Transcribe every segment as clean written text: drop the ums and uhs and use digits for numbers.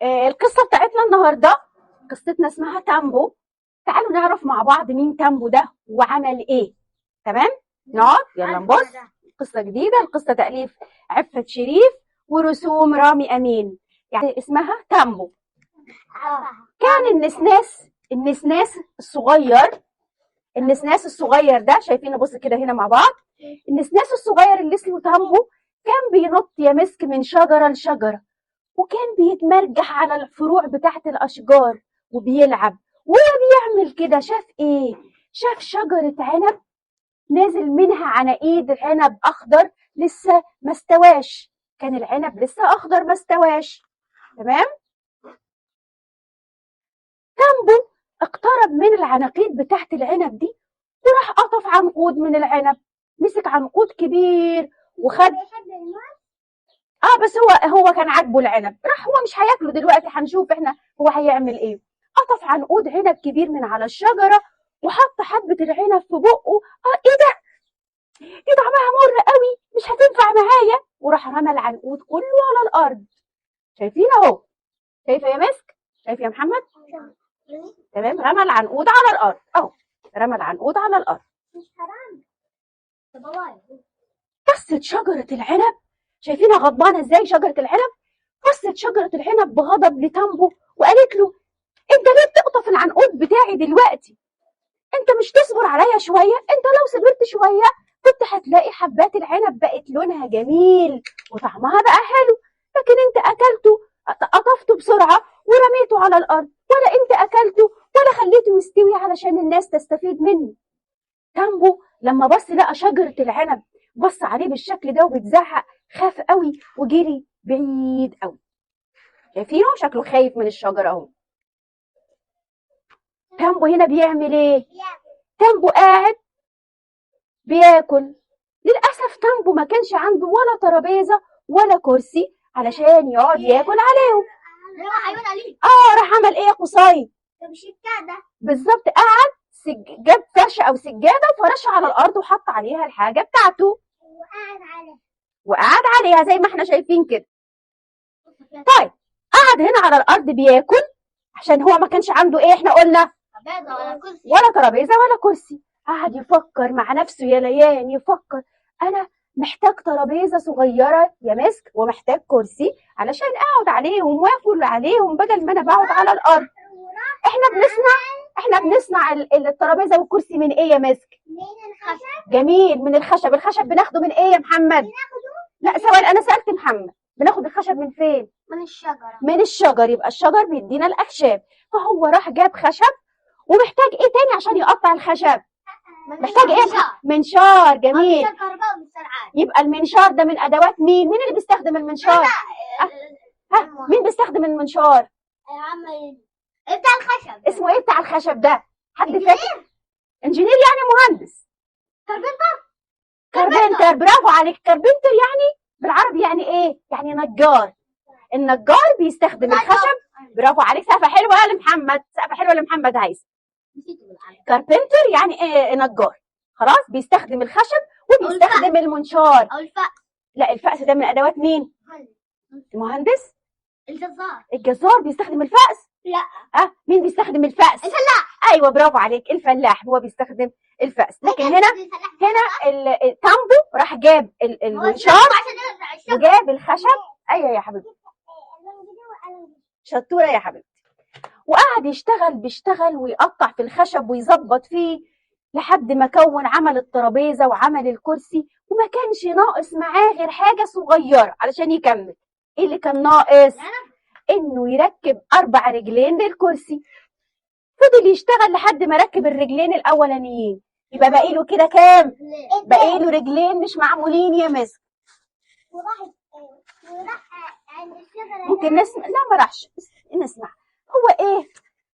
القصة بتاعتنا النهاردة قصتنا اسمها تامبو. تعالوا نعرف مع بعض مين تامبو ده وعمل ايه. تمام، نقعد يلا نبص. قصة جديدة، القصة تأليف عفت شريف ورسوم رامي أمين، يعني اسمها تامبو. كان النسناس الصغير، النسناس الصغير ده شايفين، بص كده هنا مع بعض. النسناس الصغير اللي اسمه تامبو كان بينط يا مسك من شجرة لشجرة، وكان بيتمرجح على الفروع بتاعت الأشجار وبيلعب. وهو بيعمل كده شاف ايه؟ شاف شجرة عنب نازل منها عناقيد عنب أخضر لسه ما استواش. كان العنب لسه أخضر ما استواش. تمام. تامبو اقترب من العناقيد بتاعت العنب دي وراح قطف عنقود من العنب، مسك عنقود كبير وخد. بس هو كان عاجبه العنب، راح هو مش هياكله دلوقتي، هنشوف احنا هو هيعمل ايه. قطف عنقود عنب كبير من على الشجرة وحط حبه العنب في بقه. ايه ده؟ دي طعمها مر قوي، مش هتنفع معايا. وراح رمى العنقود كله على الارض. شايفين اهو، شايفه يا مسك؟ شايف يا محمد؟ تمام، رمى العنقود على الارض اهو، رمى العنقود على الارض. مش حرام بابايا. بصت شجرة العنب، شايفينها غضبانة ازاي شجرة العنب؟ بصت شجرة العنب بغضب لتامبو وقالت له: انت ليه بتقطف العنقود بتاعي دلوقتي؟ انت مش تصبر عليا شوية؟ انت لو صبرت شوية كنت هتلاقي حبات العنب بقت لونها جميل وطعمها بقى حلو، لكن انت اكلته، قطفته بسرعة ورميته على الارض، ولا انت اكلته ولا خليته يستوي علشان الناس تستفيد منه. تامبو لما بص لقى شجرة العنب بص عليه بالشكل ده وبتزعق، خاف قوي وجري بعيد قوي. شايفينه شكله خايف من الشجرة اهو. تامبو هنا بيعمل ايه؟ تامبو قاعد بياكل. للأسف تامبو ما كانش عنده ولا ترابيزة ولا كرسي علشان يقعد ياكل عليهم. راح حيوان أليف. راح عمل ايه يا قصي؟ مش الكعدة بالظبط، قعد جاب فرشة أو سجادة وفرشها على الأرض وحط عليها الحاجة بتاعته وقعد عليها، وقعد عليها زي ما احنا شايفين كده. طيب قعد هنا على الأرض بياكل عشان هو ما كانش عنده ايه، احنا قلنا ترابيزة ولا كرسي، ولا ترابيزة ولا كرسي. قعد يفكر مع نفسه يا ليان، يفكر أنا محتاج ترابيزة صغيرة يا مسك ومحتاج كرسي علشان أقعد عليهم وآكل عليهم بدل ما أنا بقعد على الأرض. احنا بنصنع الترابيزة والكرسي من ايه يا مسك؟ من الخشب. جميل، من الخشب. الخشب بناخده من ايه يا محمد؟ لا سؤال، انا سألت محمد، بناخد الخشب من فين؟ من الشجرة. من الشجر، يبقى الشجر بيدينا الاخشاب. فهو راح جاب خشب، ومحتاج ايه تاني عشان يقطع الخشب؟ محتاج ايه؟ منشار. جميل، منشار كهرباء ومنشار عادي. يبقى المنشار ده من ادوات مين؟ مين اللي بيستخدم المنشار؟ ها، مين بيستخدم المنشار؟ عم بتاع الخشب. اسمه ايه بتاع الخشب ده؟ حد فاكر؟ engineer يعني مهندس. carpenter. carpenter، برافو عليك. carpenter يعني بالعربي يعني ايه؟ يعني نجار. النجار بيستخدم الخشب. برافو عليك، سقفه حلوة لمحمد، سقفه حلوة لمحمد هيثم. carpenter يعني ايه؟ نجار. خلاص، بيستخدم الخشب وبيستخدم المنشار او الفأس. لا، الفأس ده من ادوات مين؟ المهندس. الجزار. الجزار بيستخدم الفأس؟ لا. مين بيستخدم الفأس؟ الفلاح. ايوه برافو عليك، الفلاح هو بيستخدم الفأس. لكن هنا تامبو راح جاب المنشار وجاب الخشب. ايوه يا حبيبتي، شطوره يا حبيبتي. وقعد يشتغل بيشتغل ويقطع في الخشب ويظبط فيه لحد ما كون عمل الترابيزة وعمل الكرسي، وما كانش ناقص معاه غير حاجة صغيرة علشان يكمل. ايه اللي كان ناقص؟ انه يركب 4 رجلين للكرسي. فضل يشتغل لحد ما ركب الرجلين الاولانيين، يبقى باقي له كده كام؟ باقي له رجلين مش معمولين يا مسك. وراح عند الشجرة. ممكن نسمع؟ لا ما راحش، نسمع هو ايه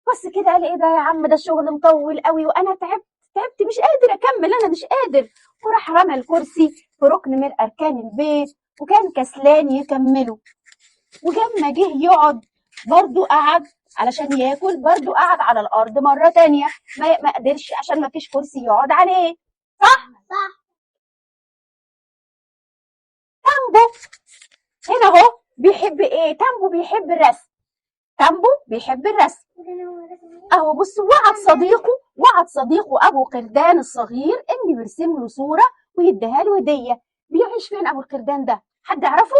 بس كده. قال ايه ده يا عم، ده الشغل مطول قوي وانا تعبت مش قادر اكمل، انا مش قادر. وراح رمى الكرسي في ركن من اركان البيت، وكان كسلان يكمله. ولما جه يقعد برضو قعد علشان ياكل، برضو قعد على الارض مرة تانية، ما قدرش عشان ما فيش كرسي يقعد عليه. صح؟ صح. تامبو هنا اهو بيحب ايه؟ تامبو بيحب الرسم. تامبو بيحب الرسم. اهو بص، وعد صديقه ابو قردان الصغير انه يرسم له صوره ويديها له هديه. بيعيش فين ابو القردان ده؟ حد يعرفه؟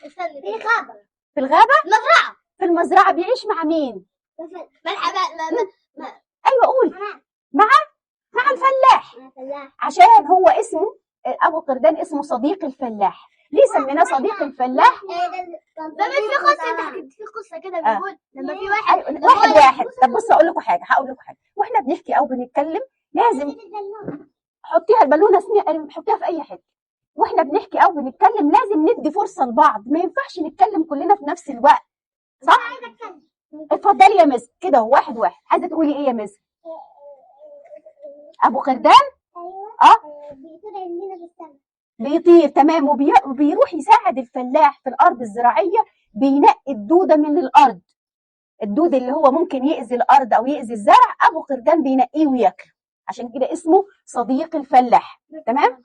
استني، في غابة. في الغابة؟ مزرعة. في المزرعة. بيعيش مع مين؟ ملحبة. ايوه قول. مع الفلاح. عشان هو اسمه ابو قردان، اسمه صديق الفلاح. ليه سميناه صديق الفلاح؟ ده مش في قصة، في قصة كده بيقول لما في واحد. أيوة، واحد واحد. طب بص اقول لكم حاجة، هقول لكم حاجة واحنا بنحكي او بنتكلم لازم حطيها البالونة، حطيها في اي حتة. واحنا بنحكي او بنتكلم لازم ندي فرصة لبعض، ما ينفعش نتكلم كلنا في نفس الوقت، صح؟ اتفضلي يا مس كده، واحد واحد. عايزه تقولي ايه يا مس؟ ابو قردان. ايوه. بيطير عندنا في السماء. بيطير، تمام. وبيروح يساعد الفلاح في الارض الزراعية، بينقي الدودة من الارض، الدود اللي هو ممكن يأذي الارض او يأذي الزرع، ابو قردان بينقيه وياكله، عشان كده اسمه صديق الفلاح، تمام؟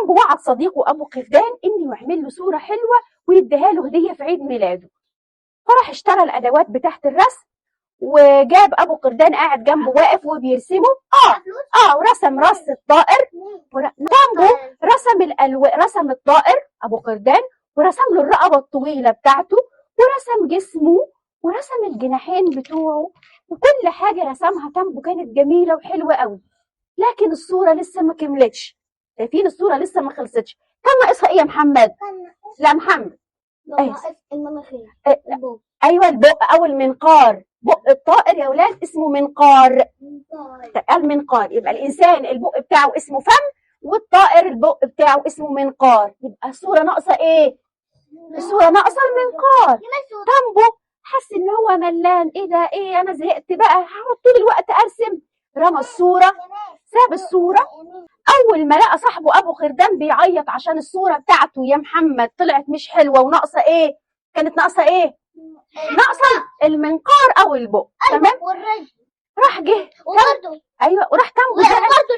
ووعد صديقه ابو قردان انه يعمل له صوره حلوة ويديها له هديه في عيد ميلاده. فراح اشترى الادوات بتاعه الرسم، وجاب ابو قردان قاعد جنبه واقف وبيرسمه. ورسم راس الطائر. تامبو رسم رسم الطائر ابو قردان، ورسم له الرقبة الطويلة بتاعته، ورسم جسمه، ورسم الجناحين بتوعه، وكل حاجة رسمها تامبو كانت جميلة وحلوه قوي. لكن الصورة لسه ما كملتش، شايفين الصورة لسه ما خلصتش. كان ناقصها ايه يا محمد؟ لا محمد، ناقص المناخير. ايوه، البق او المنقار. بق الطائر يا اولاد اسمه منقار. المنقار. يبقى الانسان البق بتاعه اسمه فم، والطائر البق بتاعه اسمه منقار. يبقى الصورة ناقصه ايه؟ الصورة ناقصه المنقار. تامبو حس ان هو ملان، ايه ده، ايه انا زهقت بقى، هقعد طول الوقت ارسم. رمى الصورة، ساب الصورة. اول ما لقى صاحبه ابو قردان بيعيط عشان الصورة بتاعته يا محمد طلعت مش حلوة وناقصه ايه؟ كانت ناقصه ايه؟ ناقصه المنقار او البق، تمام؟ والرجل. راح جه وبرده. ايوه، وراح تامبو زعل. وبرده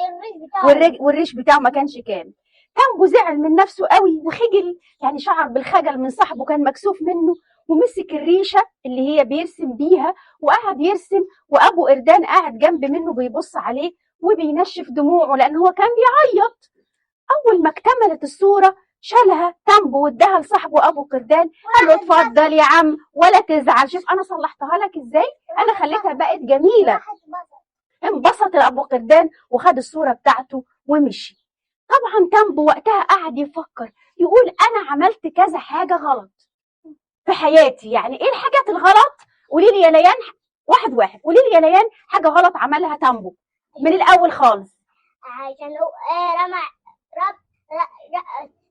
الريش بتاعه. والريش بتاعه ما كانش كامل. تامبو زعل من نفسه قوي وخجل، يعني شعر بالخجل من صاحبه، كان مكسوف منه، ومسك الريشة اللي هي بيرسم بيها وقعد يرسم، وابو قردان قاعد جنب منه بيبص عليه وبينشف دموعه لان هو كان بيعيط. اول ما اكتملت الصورة شالها تامبو واداها لصاحبه ابو قردان، قال له اتفضل يا عم ولا تزعل، شوف انا صلحتها لك ازاي، انا خليتها بقت جميلة. انبسط ابو قردان وخد الصورة بتاعته ومشي. طبعا تامبو وقتها قعد يفكر، يقول انا عملت كذا حاجة غلط في حياتي. يعني ايه الحاجات الغلط؟ قولي لي يا ليان، واحد واحد، قولي لي يا ليان حاجة غلط عملها تامبو من الاول خالص. عشان هو رمى رب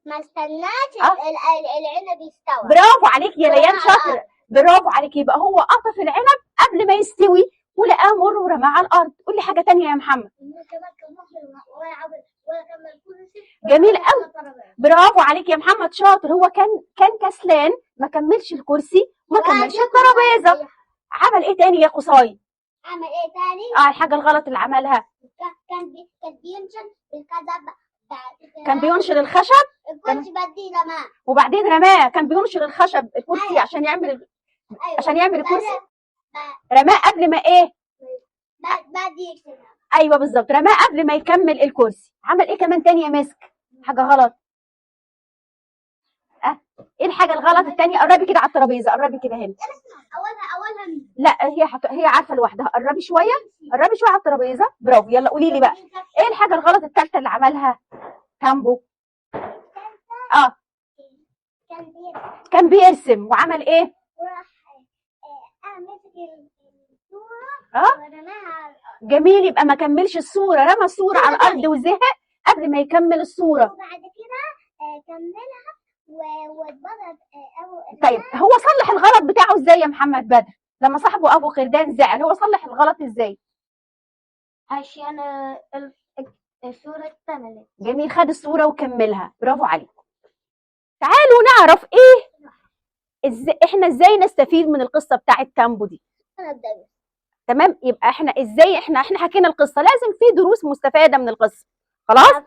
ما استناش العنب يستوي. برافو عليك يا ليان، شاطر، برافو عليك. يبقى هو قطف العنب قبل ما يستوي ولقاه مر ورماه على الارض. قول لي حاجة ثانية يا محمد. جميل قوي، برافو عليك يا محمد، شاطر. هو كان كسلان، ما كملش الكرسي، ما كملش الترابيزة. عمل ايه تاني يا قصي؟ عمل ايه تاني؟ الحاجة الغلط اللي عملها، كان بينشر الكذب. كان بينشر الخشب، الكرسي بديه رماه، وبعدين رماه. كان بينشر الخشب الكرسي عشان يعمل عشان يعمل الكرسي، رماه قبل ما ايه؟ بعد يكسب. ايوه بالظبط، رماه قبل ما يكمل الكرسي. عمل ايه كمان تاني يا مسك؟ حاجة غلط. ايه الحاجة الغلط التانية؟ قربي كده على الترابيزة، قربي كده هنا. اولها لا هي عارفه لوحدها. قربي شوية، قربي شوية على الترابيزة. برافو. يلا قولي لي بقى ايه الحاجة الغلط الثالثة اللي عملها تامبو؟ كان بيرسم وعمل ايه؟ وراح مسك الصورة ورماها على الارض. جميل، يبقى ما كملش الصورة، رمى الصورة على الارض وزهق قبل ما يكمل الصورة. وبعد كده كملها واتبسط ابو. طيب هو صلح الغلط بتاعه ازاي يا محمد بدر؟ لما صاحبه ابو قردان زعل، هو صلح الغلط ازاي؟ عشان الصورة اكتملت. جميل، خد الصورة وكملها، برافو عليك. تعالوا نعرف ايه احنا ازاي نستفيد من القصة بتاعه تامبو دي. تمام، يبقى احنا ازاي احنا حكينا القصة، لازم في دروس مستفادة من القصة. خلاص؟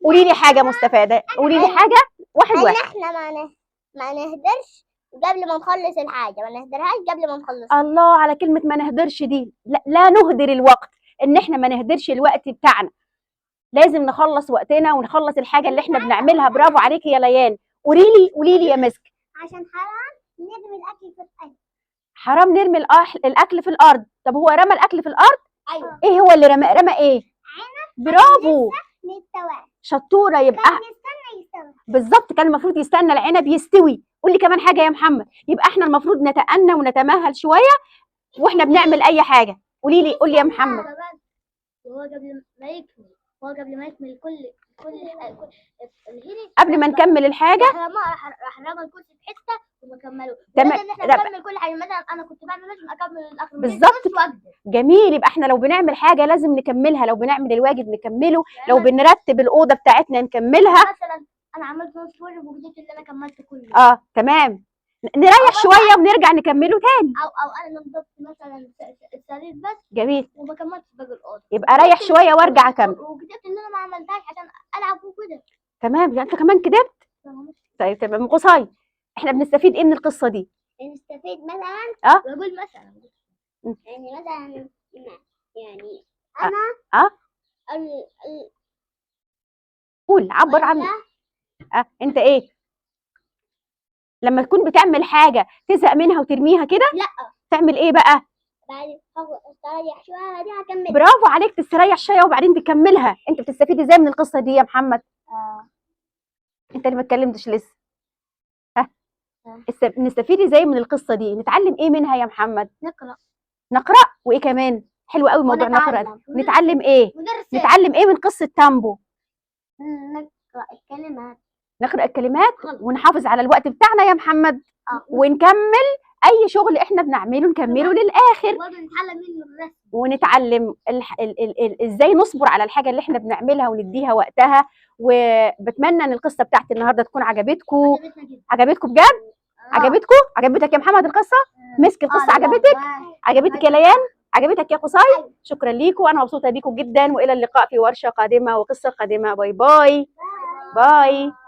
قولي لي حاجة مستفادة، قولي لي حاجة. واحد واحد. احنا ما نهدرش قبل ما نخلص الحاجة، ما نهدرهاش قبل ما نخلصها. الله على كلمة ما نهدرش دي. لا, لا نهدر الوقت، ان احنا ما نهدرش الوقت بتاعنا، لازم نخلص وقتنا ونخلص الحاجة اللي احنا بنعملها. برافو عليكي يا ليان. قولي لي يا مسك. عشان حرام نرمي الاكل في الارض. حرام نرمي الاكل في الارض. طب هو رمى الاكل في الارض؟ ايوه. ايه هو اللي رمى؟ رمى ايه؟ برافو، مستوى. شطوره. يبقى كان يستنى يستوي. بالظبط، كان المفروض يستنى العنب يستوي. قول لي كمان حاجة يا محمد. يبقى احنا المفروض نتأنى ونتمهل شوية واحنا بنعمل اي حاجة. قولي لي يا محمد. وهو قبل ما يكمل كل الهري، قبل ما نكمل الحاجة راح رمى الكرسي في حتة وما كملوه. تمام. لازم احنا نكمل كل حاجة. مثلا انا كنت بعمل لازم اكمل الاخر بالظبط. جميل. يبقى احنا لو بنعمل حاجة لازم نكملها، لو بنعمل الواجب نكمله، لو بنرتب الاوضة بتاعتنا نكملها. مثلا انا عملت نص واجب وجيت اللي انا كملت كله. تمام. نريح شوية ونرجع نكمله تاني. او انا نظفت مثلا السرير بس. جميل. وما كملتش باقي الاوضة. يبقى اريح شوية وارجع اكمل. وكتبت اللي انا ما عملتهاش عشان العب وكده. تمام. يعني انت كمان كدبت. طيب تمام. قصي، احنا بنستفيد ايه من القصة دي؟ نستفيد مثلا بقول مثلا يعني مثلا يعني انا قول، عبر عن انت ايه لما تكون بتعمل حاجة تزهق منها وترميها كده؟ لا. تعمل ايه بقى؟ بعد استريح شوية دي هكمل. برافو عليك، تستريح شوية وبعدين تكملها. انت بتستفيد ازاي من القصة دي يا محمد؟ انت اللي ما اتكلمتش لسه. ها، نستفيد ازاي من القصة دي؟ نتعلم ايه منها يا محمد؟ نقرا وايه كمان؟ حلو قوي موضوع نقرا ده. نتعلم ايه؟ نتعلم ايه من قصة تامبو؟ نقرا الكلمات. نقرا الكلمات ونحافظ على الوقت بتاعنا يا محمد. ونكمل اي شغل احنا بنعمله نكمله للاخر. ونتعلم منه الرسم. ونتعلم ازاي نصبر على الحاجة اللي احنا بنعملها ونديها وقتها. وبتمنى ان القصة بتاعت النهارده تكون عجبتكم. عجبتكم بجد؟ عجبتكم؟ عجبتك يا محمد القصة؟ مسك القصة عجبتك؟ عجبتك يا ليان؟ عجبتك يا قصي؟ شكرا ليكم، انا مبسوطة بيكم جدا، والى اللقاء في ورشه قادمة وقصة قادمة. bye bye. bye.